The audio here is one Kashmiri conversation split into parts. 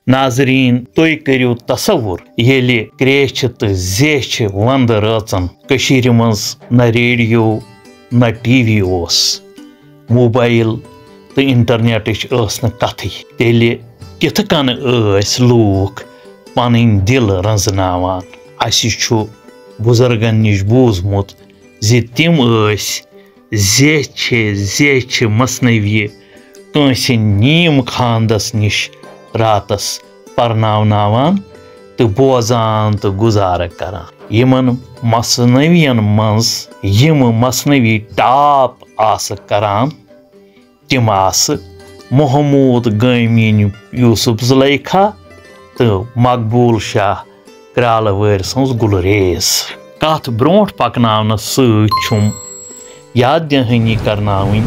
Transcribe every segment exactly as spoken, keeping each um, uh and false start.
ناظرین، تُہۍ کٔرِو تصور، ییٚلہِ کرٛیچھِ تہٕ زیچھِ ونٛدٕ رٲژن کٔشیٖرِ منٛز نہ ریڈیو، نہ ٹی وی اوس، موبایل تہٕ انٹرنیٹٕچ ٲس نہٕ کتھٕے، تیٚلہِ کِتھٕ کٔنۍ ٲسۍ لوٗکھ پنٕنۍ دِل رنزناوان؟ اسہِ چھُ بُزرگن نِش بوٗزمُت زِ تِم ٲسۍ زیچھِ زیچھِ مثنوی کٲنٛسہِ نیٖم خاندس نِش راتس پرناوناوان تہٕ بوزان تہٕ گُزارٕ کران۔ یِمن مثنوین منٛز یِم مثنوی ٹاپ آسہٕ کران، تِم آسہٕ محمود گٲمِنۍ یوسف زلیخا تہٕ مقبول شاہ کرالہٕ وٲرۍ سٕنٛز گُلریز۔ کتھ برونٛٹھ پکناونس سۭتۍ چھُم یاد دہانی کرناوٕنۍ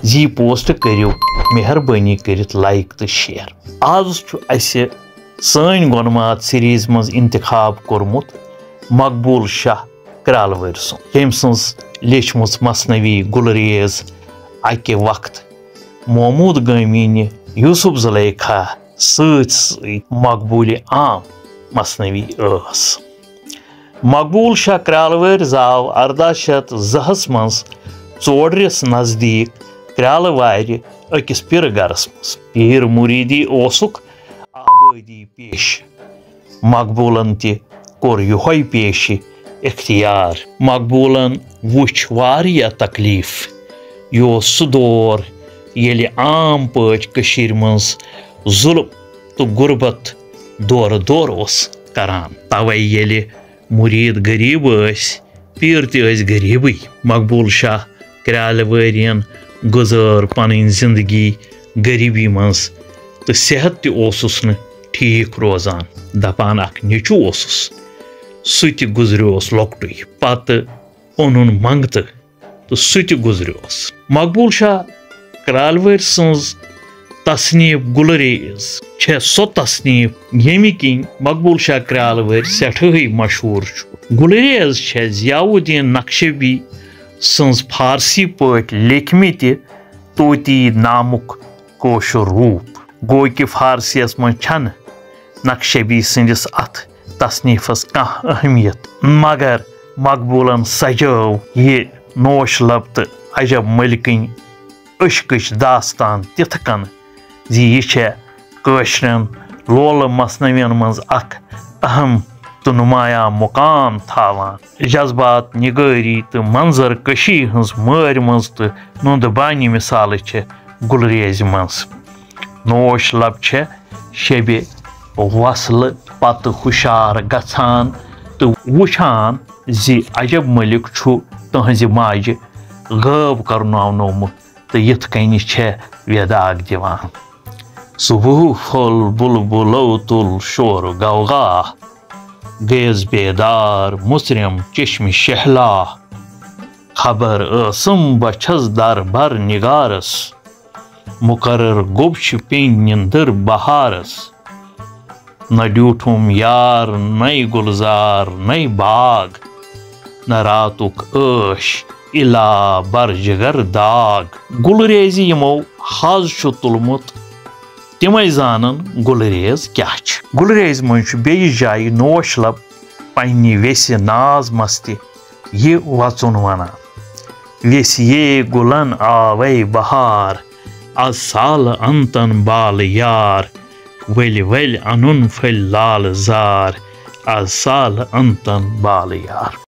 زِ یہِ پوسٹ کٔرِو مہربٲنی کٔرِتھ لائک تہٕ شیئر۔ آز چھُ اسہِ سٲنۍ گۄنمات سیریز منٛز انتخاب کوٚرمُت مقبول شاہ کرالہٕ وٲرۍ سُنٛد، ییٚمۍ سٕنٛز لیچھمٕژ مثنوی گُلریز اکہِ وقتہٕ محمود گٲمِنہِ یوسف زلیخا سۭتۍ سۭتۍ مقبول عام مثنوی ٲس۔ مقبول شاہ کرالہٕ وٲرۍ زاو ارداہ شیٚتھ زٕ ہس منٛز ژوڈرِس نزدیٖک کرالہٕ وارِ أکِس پیٖرٕ گرس منٛز۔ پیٖر مُریٖدی اوسُکھ آبٲدی پیش۔ مقبولن تہِ کوٚر یِہوٚے پیشہِ اختیار۔ مقبولن وُچھ واریاہ تکلیف۔ یہِ اوس سُہ دور، ییٚلہِ عام پٲٹھۍ کٔشیٖرِ منٛز ظُلم تہٕ غُربت دورٕ دورٕ اوس کران۔ توے ییٚلہِ مُریٖد غریٖب ٲسۍ، پیٖر تہِ ٲسۍ غریٖبٕے۔ مقبول شاہ کرالہٕ وٲرۍ یَن گُزٲر پنٕنۍ زندگی غریٖبی منٛز، تہٕ صحت تہِ اوسُس نہٕ ٹھیٖک روزان۔ دپان اکھ نیٚچوٗ اوسُس، سُہ تہِ گُزریوس لۄکٹُے۔ پتہٕ اوٚنُن منٛگتہٕ تہٕ سُہ تہِ گُزریوس۔ مقبول شاہ کرالہٕ وٲرۍ سٕنٛز تصنیف گُلریز چھےٚ سۄ تصنیف، ییٚمہِ کِنۍ مقبول شاہ کرالہٕ وٲرۍ سٮ۪ٹھاہٕے مشہوٗر چھُ۔ گُلریز چھےٚ ضیاء الدین نقشبی سٕنٛز فارسی پٲٹھۍ لیکھمٕتہِ طوطی نامُک کٲشُر روٗپ۔ گوٚو کہِ فارسیَس منٛز چھَنہٕ نقشبی سٕنٛدِس اَتھ تصنیفس کانٛہہ اہمیت، مگر مقبولن سجٲو یہِ نوش لب تہٕ عجب ملکٕنۍ عشقٕچ داستان تِتھ کٔنۍ زِ یہِ چھےٚ کٲشرٮ۪ن لولہٕ مثنوین منٛز اکھ اہم تہٕ نمایاں مقام تھاوان۔ جذبات نگٲری تہٕ منظر کشی ہٕنٛز مٲرۍ منٛز تہٕ نُندٕ بانہِ مثالہٕ چھےٚ گُلریزِ منٛز۔ نوش لب چھےٚ شیبہِ وصلہٕ پتہٕ ہُشار گژھان تہٕ وُچھان زِ عجب ملک چھُ تہنٛزِ ماجہِ غٲب کرناونومُت تہٕ یِتھ کٔنۍ چھےٚ ویداگ دِوان۔ صبح پھوٚل بلبلو تُل شور غوغا، گٔیَس بیدار مُژرٮ۪م چشمہِ شہلا۔ خبر ٲسٕم بہٕ چھَس دربار نگارس، مقرر گوٚب چھِ پیٚنۍ نِندٕر بہارس۔ نہ ڈیوٗٹھُم یار، نَے گُلزار، نَے باغ، نہ راتُک عٲش، الا بر جگر داغ۔ گُلریزِ یِمو حظ چھُ تُلمُت، تِمے زانن گُلریز کیاہ چھِ۔ گُلریزِ منٛز چھُ بیٚیِس جایہِ نوش لب پننہِ ویسہِ ناز مستہِ یہِ وژُن ونان۔ ویسیے گُلن آوے بہار، از سالہٕ انتن بالہٕ یار، ؤلۍ ؤلۍ انُن پھٔلۍ لال زار، از سالہٕ انتن بالہٕ یار۔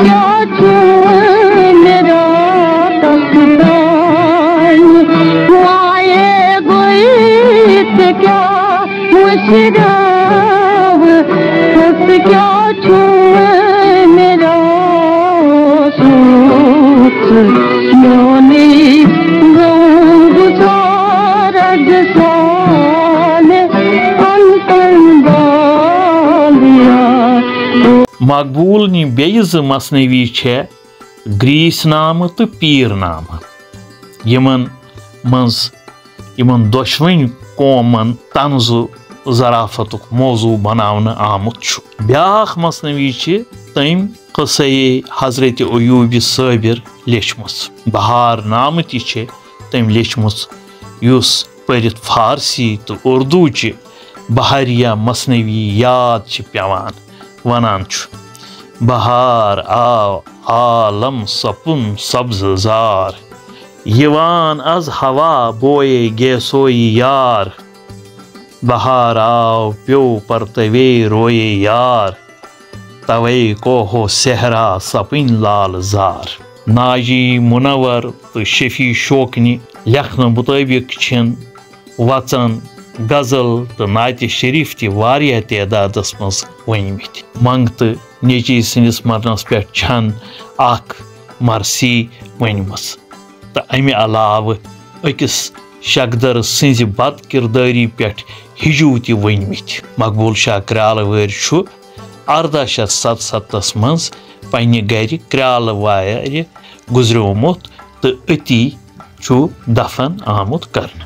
کیٛاہ چھُ مےٚ راتَس تام؟ وایے گوٚیی ژٕ کیٛاہ مٔشراو؟ کیٛاہ چھُ مےٚ راتَس؟ میونٕے گوٚو گُزار اَجہِ سالہِ اَن پَن بالیا۔ مقبول نہِ بیٚیہِ زٕ مثنوی چھےٚ گریٖسۍ نامہٕ تہٕ پیٖر نامہٕ، یِمن منٛز یِمن دۄشوٕنۍ قومن طنزٕ ظرافتُک موضوع بناونہٕ آمُت چھُ۔ بیٛاکھ مثنوی چھِ تٔمۍ قصے حضرت ایوب صابر لیچھمٕژ۔ بہار نامہٕ تہِ چھِ تٔمۍ لیچھمٕژ، یُس پٔرِتھ فارسی تہٕ اردوٗچہِ بحریہ مثنوی یاد چھِ پٮ۪وان، وَنان چھُ، بہار آو عالم سپُن سبزٕ زار، یِوان از ہوا بویے گیسویی یار، بہار آو پیوٚو پرتوے رویے یار، توے کوہو صحرا سپٕنۍ لال زار۔ ناجی منور تہٕ شفیع شوقنہِ لیکھنہٕ مُطٲبِق چھِن وژن، غزل تہٕ نعتِ شریف تہِ واریاہ تعدادس منٛز ؤنۍمٕتۍ۔ منگتہٕ نیٚچی سٕنٛدِس مرنس پٮ۪ٹھ چھن اکھ مرثی ؤنۍمٕژ تہٕ امہِ علاوٕ أکِس شکدر سٕنٛزِ بد کردٲری پٮ۪ٹھ ہجوٗ تہِ ؤنۍمٕتۍ۔ مقبول شاہ کرٛالہٕ وٲرۍ چھُ ارداہ شیٚتھ ستستھس منٛز پننہِ گرِ کرٛالہٕ وارِ گُزریومُت تہٕ أتی چھُ دفن آمُت کرنہٕ۔